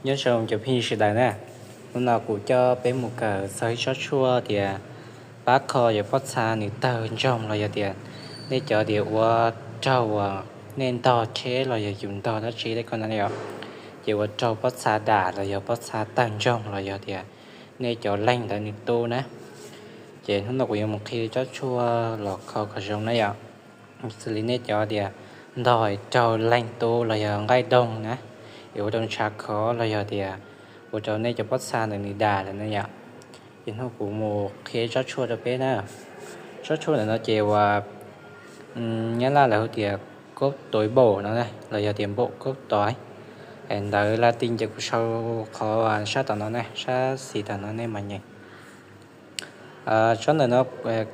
Nyob zoo cov phooj ywg sawv daws na, hnub no kuv coj peb mus kawm txog ib tsob tshuaj tias pab kho cov pob txha nws tawg ntsoog los yog tias nej cov tias ua raug uas nej ntog tsheb los yog yus ntog dab tsi tej ko na yom, ces ua raug pob txha dam los yog pob txha tawg ntsoog los yog tias nej cov leeg ntawd nws tu na. Ces hnub no kuv yuav mus qhia tsob tshuaj los kho kom zoo na yom. Xws li nej cov tias ntog raug leeg tu los yog nqaij doog na, es ua rau ntshav khov los yog tias ua rau nej cov pob txha ntawd nws dam lawm na yom, ces hnub kuv mus qhia tsob tshuaj rau peb na. Tsob tshuaj ntawm no ces uas Nyab Laj lawv hu tias koob toiv npaum no los yog tias npaum koob toiv. Ntawv Latin ces kuv sau qhov sab tom no ne, sab xis tom no nej mam nyeem. Tsob ntawm no,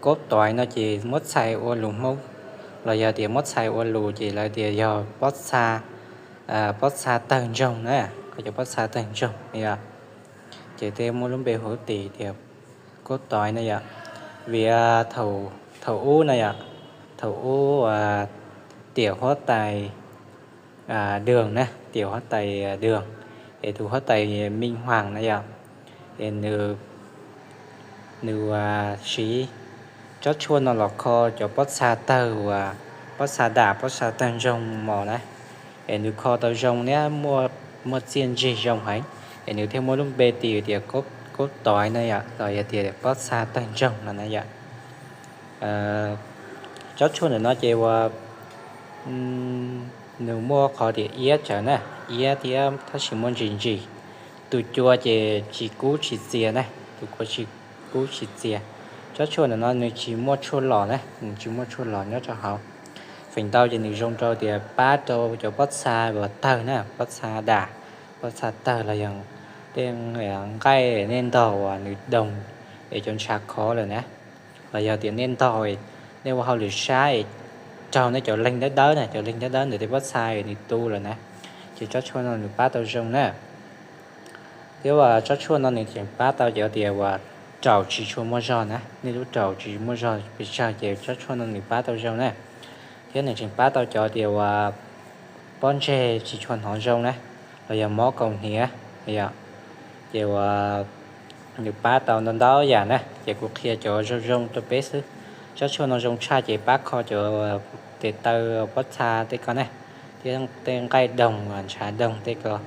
koob toiv no ces muab txhais ua lus Hmoob los yog tias muab txhais ua lus ces lawv tias yog pob txha, pob txha tawg ntsoog na, kho cov pob txha tawg ntsoog yom. Ces tej muab lub npe hu tis tias koob toiv na yom. Vim thaum ub na yom, thaum ub tiam huab tais Đường na, tiam huab tais Đường, es tus huab tais Minh Hoàng na yom, es nws siv tsob tshuaj no los kho cov pob txha tawg uas pob txha dam pob txha tawg ntsoog mos na, es nws kho tau zoo thiab muaj txiaj ntsig zoo heev, es nws thiaj muaj lub npe tis tias koob toiv na yom, los yog tias pob txha tawg ntsoog no na yom. Tsob tshuaj ntawm no ces uas nws muaj qhov tias iab tsawv na, iab thiab tab sis muaj ntsis ntsis. Tus cua ces tsis kub tsis txias na, tus cua tsis kub tsis txias. Tsob tshuaj ntawm no nws tsis muaj tshuaj los na, nws tsis muaj tshuaj los nyob rau hauv. Feem ntau ces nws zoo rau tias pab rau cov pob txha uas tawg na, pob txha dam, pob txha tawg los yog tej nqaij nej ntog uas nws doog es cov ntshav khov lawm na, los yog tias nej ntog, nej ua hauj lwm sab es raug nej cov leeg dawb dawb na, cov leeg dawb dawb ntawm tej pob txha nws tu lawm na, ces tsob tshuaj no nws pab tau zoo na. Thiab uas tsob tshuaj no nws tseem pab tau cov tias uas raum tsis tshua muaj zog na, nej lub raum tsis muaj zog pes tsawg ces tsob tshuaj no nws pab tau zoo na. Thiab nws tseem pab tau cov tias uas pob ntseg tsis tshua hnov zoo na, los yog mob kaus hniav yom, ces uas nws pab tau ntau ntau yam na, ces kuv qhia cov zoo zoo rau peb xwb. Tsob tshuaj no zoo tshaj ces pab kho cov tes taw pob txha tej ko na, thiab tej nqaij doog ntshav doog tej ko,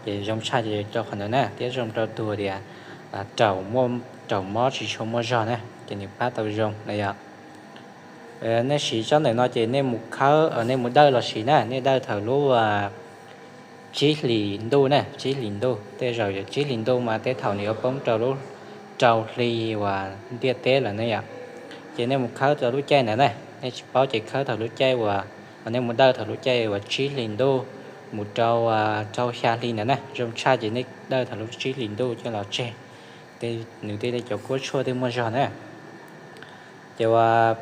ces zoo tshaj ces rau qhov ntawd na, thiab zoo rau tus tias raum mob tsis tshua muaj zog na, ces nws pab tau zoo na yom. Nej siv tsob ntawm no ces nej mus khawb, nej mus dawj los siv na, nej dawj thaum lub tsib hlis ntuj na, tsib hlis ntuj, tej zaum yog tsib hlis ntuj mas tej thaum nws yuav poob rau lub rau hli uas ntiaj teb lawm ne yom. Ces nej mus khawb rau lub caij ntawd na, nej tsis paub ces khawb thaum lub caij uas, nej mus dawj thaum lub caij uas tsib hlis ntuj mus rau rau xya hli ntawd na, zoo tshaj ces nej dawj thaum lub tsib hlis ntuj coj los tseg, nws tej cov kuab tshuaj tej muaj zog na. Ces uas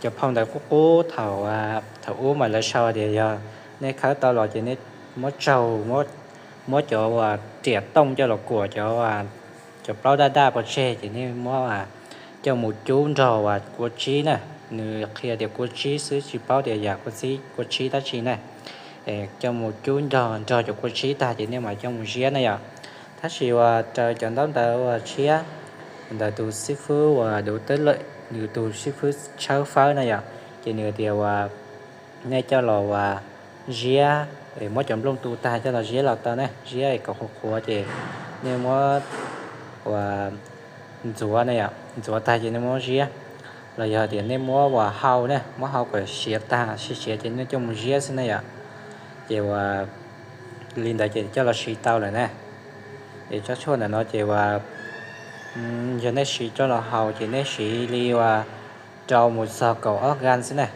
cov phau ntawv qub qub thaum, thaum ub mas lawv sau tias yog nej khawb tau los ces nej muab tsaug, muab cov uas riam tooj coj los kuam cov, cov plaub daj daj pov tseg ces nej muab coj mus cub nrog uas kua tsib na. Nws qhia tias kua tsib xwb tsis paub tias yam kua tsib, kua tsib dab tsi na. Coj mus cub nrog, nrog cov kua tsib tag ces nej mam coj mus ziab na yom. Tab sis uas raws cov ntaub ntawv uas tshiab, ntawm tus xib fwb uas duv teb lawm, nws tus xib fwb tshawb fawb na yom, ces nws tias uas nej coj los uas ziab, muab cov nplooj tu tag coj los ziab los tau ne, ziab kom qhuav qhuav ces nej muab uas ntxuav na yom, ntxuav tag ces nej muab ziab, los yog tias nej muab uas hau na, muab hau kom siav tag, siav siav ces nej coj mus ziab xwb na yom. Ces uas li ntawd ces coj los siv tau lawm na. Es tsob tshuaj ntawm no ces uas yog nej siv coj los haus ces nej siv li uas rau mus txog kaum ob gas xwb na,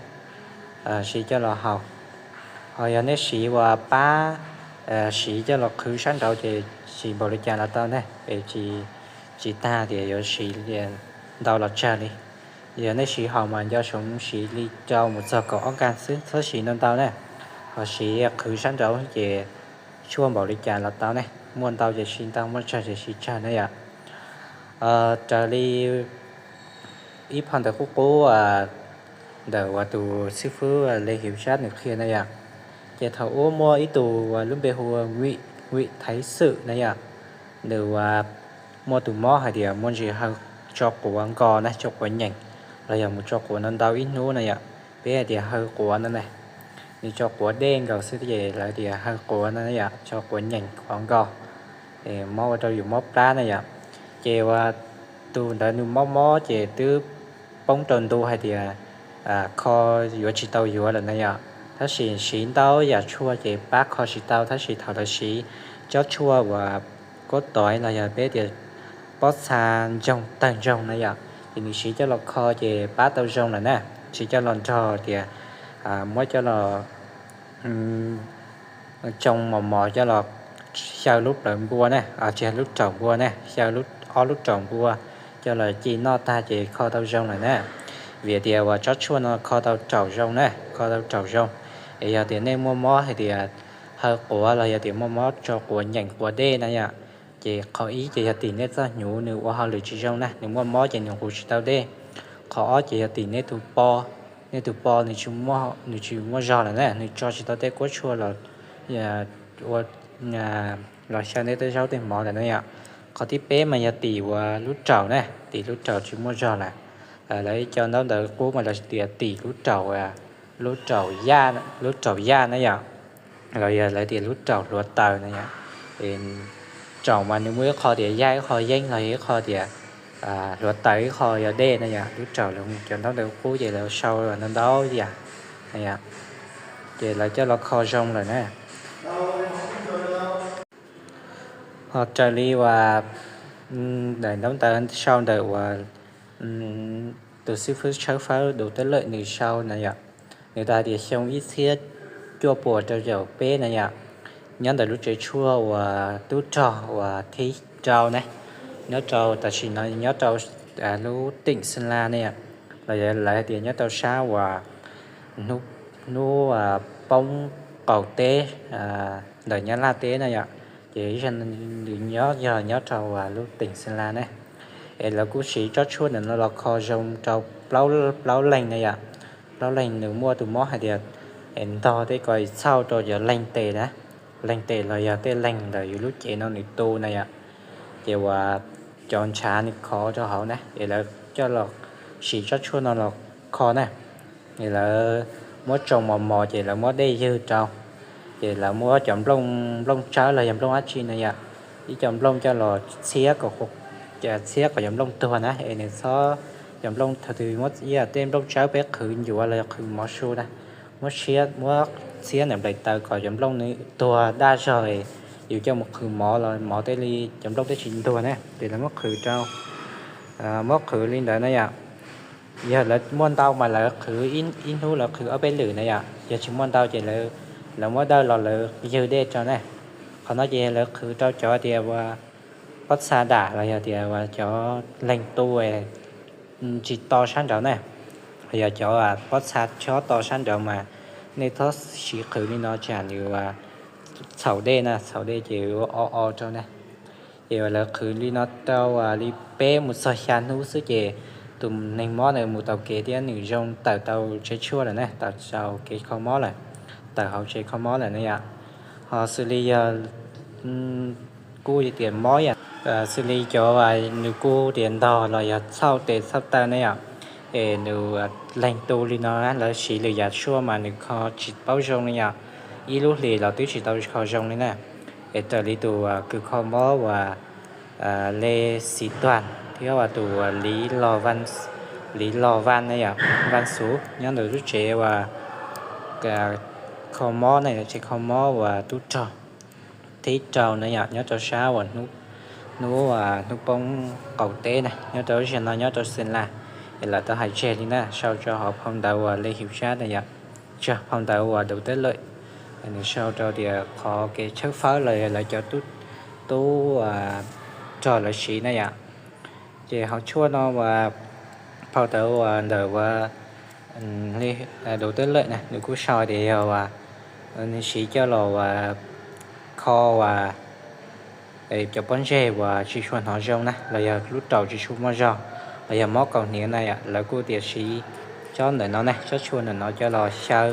siv coj los haus. Ho yog nej siv uas pab, siv coj los qhwv sab nraud ces siv npaum li cas los tau ne, es tsis tag tias yuav siv ntau los tsawg li. Yog nej siv haus mas nco ntsoov siv li rau mus txog kaum ob gas xwb, txhob siv ntau ntau na. Ho siv qhwv sab nraud ces tshuaj npaum li cas los tau ne, muaj ntau ces siv ntau, muaj tsawg ces siv tsawg na yom. Raws li ib phau ntawv qub qub ntawm uas tus xib fwb Lê Hiếu Trác nws qhia na yom, Ces thaum ub muaj ib tug lub npe hu ua Vim, Vim Thaiv Xwm na yom, nws muaj tus mob hais tias muaj ntsis haw tso quav nkos na, tso quav nyeem, los yog mus tso quav no ntau ib hnub na yom. Peb hais tias haw quav no na, nws tso quav dej nkaus xwb ces lawv tias haw quav no na yom, tso quav nyeem quav nkos, mob ua rau yus mob plab na yom. Ces uas tus ntawd nws mob mob ces twb poob rau ntu hais tias kho yuav tsis tau yuav lawm na yom. Tab sis siv ntau yam tshuaj ces pab kho tsis tau, tab sis thaum lawv siv tsob tshuaj uas kub toiv los yog peb tias pob txha ntsoog tawg ntsoog na yom, ces nws siv coj los kho ces pab tau zoo lawm na. Siv coj los nrog tias muab coj los tsoo mos mos coj los xyaw lub plawv npua na, tsis yog lub raum npua na, xyaw ob lub raum npua coj los ci noj tag ces kho tau zoo lawm na. Vim tias uas tsob tshuaj no kho tau raum zoo na, kho tau raum zoo. Es yog tias nej muaj mob hais tias haw quav los yog tias muaj mob tso quav nyeem quav dej na yom, ces qhov ib ces yog tim nej txoj hnyuv nws ua hauj lwm tsis zoo na, nws muaj mob ces nws nqus tsis tau dej. Qhov ob ces yog tim nej tus po, nej tus po nws tsis muaj zog lawm na, nws tso tsis tau tej kuab tshuaj los ua los xyaw nej tej zaub tej mov lawm na yom. Qhov thib peb mas yog tim uas lub raum na, tim lub raum tsis muaj zog lawm. Lawv cov ntaub ntawv qub mas lawv tias tim lub raum, lub raum yaj, lub raum yaj na yom, los yog lawv tias lub raum hluav taws na yom. Raum mas nws muaj ib qho tias yaj, ib qho yeeb, los yog ib qho tias hluav taws, ib qho yog dej na yom. Lub raum cov ntaub ntawv qub ces lawv sau ntau ntau yam na yom, ces lawv coj los kho zoo lawm na. Ho raws li uas daim ntaub ntawv sau ntawm uas tus xib fwb tshawb fawb Dum Teb Lawm nws sau na yom, nws tau hais tias xyoo ib txhiab cuaj puas rau caum peb na yom, nyob ntawm lub tsev tshuaj uas tub rog uas thib rau ne, nyob rau tam sim no nyob rau lub teem Xeeb Las ne yom, los lawv hais tias nyob rau sab uas hnub poob qaum teb ntawm Nyab Laj teb na yom, ces nws nyob yog nyob rau lub teem Xeeb Las ne. Es lawv kuj siv tsob tshuaj ntawm no los kho zoo rau plaub leeg na yom. Plaub leeg nws muaj tus mob hais tias ntog tej ko txhauj rau cov leeg tes na, leeg tes los yog tej leeg ntawm yus lub cev no nws tu na yom, ces uas cov ntshav nws khov rau hauv na, es lawv coj los siv tsob tshuaj no los kho na. Es lawv muab tsoo mos mos ces lawv muab dej ywg rau, ces lawv muab cov nplooj, nplooj tsawb los yog nplooj dab tsi na yom, ib co nplooj coj los txhiab kom, txhiab kom cov nplooj tuag na, es nws txhob, cov nplooj thaum twg muab ib yam tej nplooj tsawb peb qhwv ncuav los yog qhwv mov su na, muab siab muab txhiab ntawm nplaim taws kom cov nplooj nws tuag daj zog, yus coj mus qhwv mov los mov tej li cov nplooj tej tsis ntuag na, ces lawv muab qhwv rau, muab qhwv li ntawd na yom. Yog lawv muaj ntau mas lawv qhwv ib hnub lawv qhwv ob peb lwm na yom, yog tsis muaj ntau ces lawv muab dawj los lawv ywg dej rau na. Qhov no ces lawv qhwv rau cov tias uas pob txha dam los yog tias uas cov leeg tu tsis to sab nraud na, los yog cov pob txha chob to sab nraud mas nej txhob siv qhwv li no tsam nws txhaum dej na, txhaum dej ces ua o o rau na. Ces lawv qhwv li no rau li peb mus txog xya hnub xwb ces tus neeg mob ntawd mus taus kev thiab nws zoo tawm tau tsev tshuaj lawm na, tawm tau kev kho mob lawm, tawm hauv tsev kho mob lawm na yom. Ho xws li yog kuj tias mob yom, xws li cov nws kuj tias ntog los yog txhauj tes txhauj taw na yom, es nws leeg tu li no lawv siv lwm yam tshuaj mas nws kho tsis paub zoo li yom, ib lub hlis los twb tsis tau kho zoo li na. Es raws li tus kws kho mob uas Le Xis Tuag thiab uas tus Liv Los Vaj, Liv Los Vaj na yom, Vaj Xuv nyob ntawm lub tsev uas kho mob na, tsev kho mob uas tub rog thib rau na yom, nyob rau sab uas hnub, hnub poob qaum teb na, nyob rau lub sij hawm no nyob rau Xeeb Las. Es lawv tau hais tseg li na, sau rau hauv phau ntawv uas Le Hiv Tsab na yom, tsis yog phau ntawv uas Dum Teb Lawm, nws sau rau tias qhov kev tshawb fawb los yog lawv cov tub rog lawv siv na yom. Ces hauv tshuaj no uas phau ntawv uas ntawm uas Dum Teb Lawm na nws kuj sau tias yog uas nws siv coj los uas kho uas cov pob ntseg uas tsis tshua hnov zoo na, los yog lub raum tsis tshua muaj zog, los yog mob kaus hniav na yom, lawv kuj tias siv tsob ntawm no na, tsob tshuaj ntawm no coj los xyaw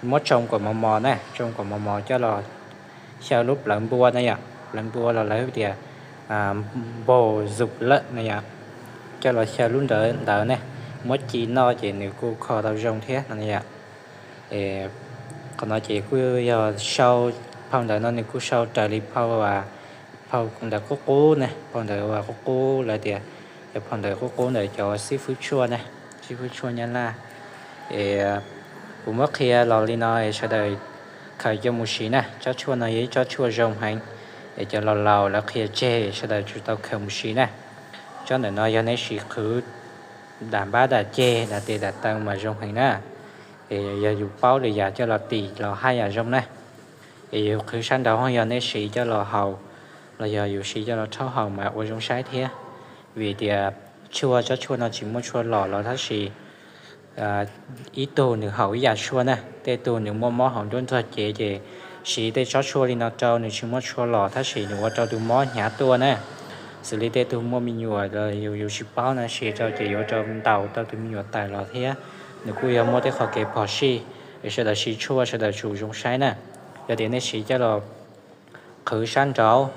muab tsoo kom mos mos na, tsoo kom mos mos coj los xyaw lub plawv npua na yom, plawv npua los lawv tias npau zug lawm na yom, coj los xyaw lub ntawd ntawd ne, muab ci noj ces nws kuj kho tau zoo thiab no yom. Qhov no ces kuj yog sau, phau ntawv no nws kuj sau raws li phau, phau ntawv qub qub ne, phau ntawv uas qub qub lawv tias yog phau ntawv qub qub ntawm cov xib fwb tshuaj ne, xib fwb tshuaj Nyab Laj. Es kuv muab qhia los li no es sawv daws khaws coj mus siv na. Tsob tshuaj no yog ib tsob tshuaj zoo heev, es cov laus laus lawv qhia tseg sawv daws tsum tau khaws mus siv na. Tsob ntawm no yog nej siv qhwv dam npab dam ceg dam tes dam taw mas zoo heev na. Es yog yus paub lwm yam coj los tim los haj yam zoo na. Es yus qhwv sab nraud yog nej siv coj los haus los yog yus siv coj los rhaub haus mas ua zoo saib thiab. Vim tias tshuaj, tsob tshuaj no tsis muaj tshuaj lom los tab sis ib tug nws haum ib yam tshuaj na. Tej tug nws muaj mob hauv nruab nrog cev ces siv tej tsob tshuaj li no rau nws tsis muaj tshuaj lom tab sis nws ua rau tus mob hnyav tuaj na. Xws li tej tug muaj me nyuam los yus tsis paub na, siv rau ces yuav ua rau ntaus tau tus me nyuam tawm los thiab nws kuj yog muaj tej qhov kev phom sij. Es sawv daws siv tshuaj sawv daws tsum zoo saib na. Yog tias nej siv coj los qhwv sab nraud,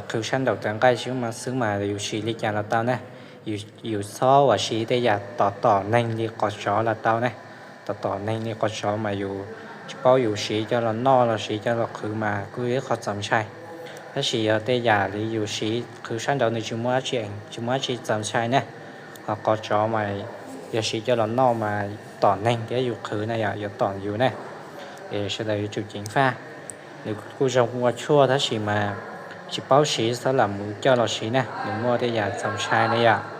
qhwv sab nraud tawv nqaij xwb mas, xwb mas yus siv li cas los tau ne. Yus txhob uas siv tej yam tom tom neeg li qos tsov los tau ne. Tom tom neeg li qos tsov mas yus tsis paub yus siv coj los noj los siv coj los qhwv mas kuj yog ib qho txaus ntshai. Tab sis yog tej yam li yus siv qhwv sab nraud nws tsis muaj dab tsi, tsis muaj dab tsi txaus ntshai ne. Ho qos tsov mas yog siv coj los noj mas tom neeg thiab yus qhwv na yom, yuav tom yus ne. Es sawv daws yuav tsum ceev faj. Nws kuj zoo ua tshuaj tab sis mas tsis paub siv txhob lam mus coj los siv na, nws muaj tej yam txaus ntshai na yom.